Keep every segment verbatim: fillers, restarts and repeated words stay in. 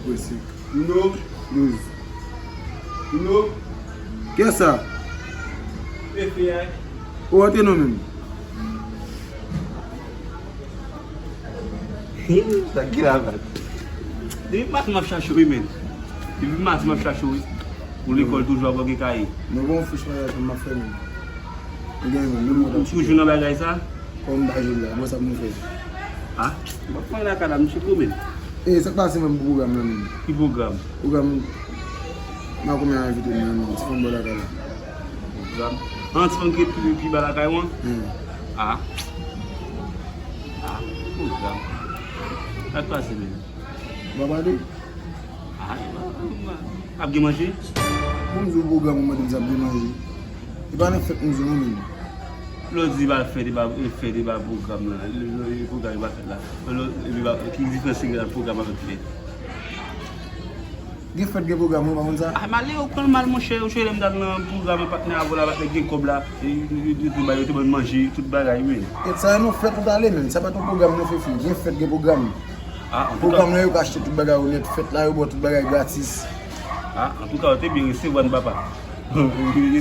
Posib. Nuno. Douz. Nuno. Kiyès sa? Efe a. Ou antre non menm. Sa ki la bat. Depi maten m ap chache w wi men. Depi maten m ap chache w wi. Pou lekòl toujou ap gen kaye. Mwen gen yon fich maryaj m ap fè menm. Ou gen menm, menm mwen t ap chita. Ou toujou nan bagay sa? Kòm m pa jwe la, bon sa pou m fè. A? M ap fè lakay la, m chita menm. E, sa k pase menm pou pwogram nan menm? Ki pwogram? Pwogram, m pa konn envite m nan menm, ti fanm bò lakay la. Pwogram? An, ti fanm ki pi, pi ba lakay ou an? Hmm. A. A, pwogram. Sa k pase menm? Ou pa pale? A, ap gen manje? Bon, m di w pwogram ou mande m sa ap gen manje. E pa nan fèt m di w non menm. Lè w di pa fèt, e pa, e fèt, e pa pwogram la. Lè, lè, e pwogram e pa fèt la. Lè, e pa, ki diferans ki gen ant pwogram avèk fèt? Gen fèt, gen pwogram, ou pa konn sa? A, malere w pran l mal, monchè. Ou chè lè m t al nan pwogram an, patnè avè w la, patnè gen kòb la. E, e, e, tout bagay, yo te ban n manje, tout bagay, wi. E sa, nan fèt ou t ale menm. Sa pa t yon pwogram, non, Fefi. Gen fèt, gen pwogram. A, antouka. Pwogram nan, yo ka achte tout bagay ou nèt. Fèt la, yo ba w tout bagay gratis. A, antouka, yo te byen resevwa n, papa. Yo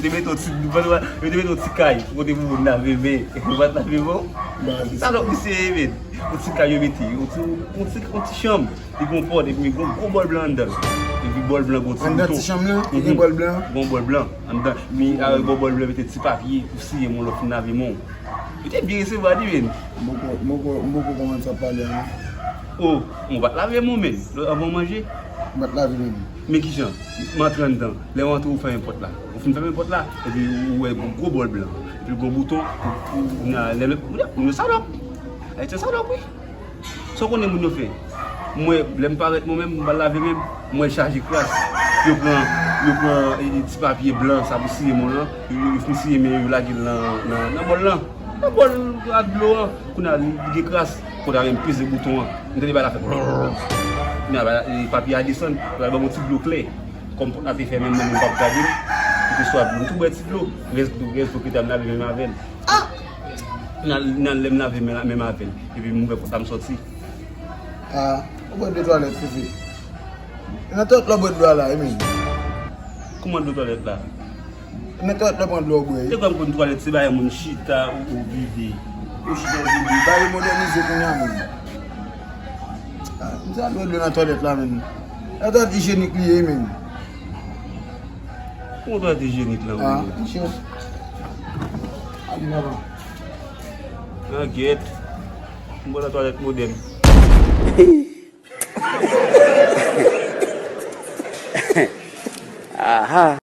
te mete yon ti, yo te mete yon ti kay kote pou moun lave men. Ou pa t lave men w? Sa lòt misye ye, men. Yon ti kay yo mete, yon ti, yon ti, yon ti chanm. Li gon pòt, epi li gon gwo bòl blan anndan l. Epi bòl blan gon ti bouton. Anndan ti chanm lan, li gen bòl blan? Gon bòl blan anndan. Mi, avèk bò bòl blan, mete ti papye pou siye men w lè w fin lave men w. Yo te byen resevwa li, men. M poko, m poko, m poko konprann sa w ap pale a, non. O, mwen pa t lave men w, men, anvan w manje. M pa t lave men m. Men kijan? M antre anndan. Lè w antre, ou fèmen pòt la. Ou fin fèmen pòt la, epi ou wè gwo bòl blan. Epi gwo bouton, ou, ou, ou, lè, lè, moun yo salòp. Ayisyen salòp, wi. Sa w konnen moun yo fè? Mwen, lè m parèt mwen menm, m pa lave men m, mwen chaje kras. Yo pran, yo pran, e, e, ti papye blan, sa pou siye men w lan, yo, yo, yo fin siye men yo, yo lage l nan, nan, nan bòl lan. Nan bòl ak dlo an. Kounye a, li gen kras. Kounye a, men m peze bouton an. M tande bagay la fè brrrr. Kounye a, bagay la, e, papye a desann, yo al ban m yon ti dlo klè. Kòm pòt la te fèmen, mwen menm m p ap gade l. Li te swa dlo. M tou bwè ti dlo. Rès dlo, rès dlo ki te a m lave men m avè l. A! Nan, nan lè m lave men, men m avè l. Epi m ouvè pòt la, m sòti. A, ou bwè dlo twalèt, Fefi? Nan twalèt la w bwè dlo a la, wi, men. Kòman dlo twalèt la? Nan twalèt la w pran dlo w bwè, wi. Te kwè m konn twalèt, se bagay moun chita ou, ou vide. Ou chita ou vide. Bagay modènize kounye a, men. A, m sa bwè dlo nan twalèt la, men. Nan twalèt ijyenik li ye, men. Kòman twalèt ijyenik lan, a, wi? Misye. Al nan. Nan gèt. M pral nan twalèt modèn. Aha.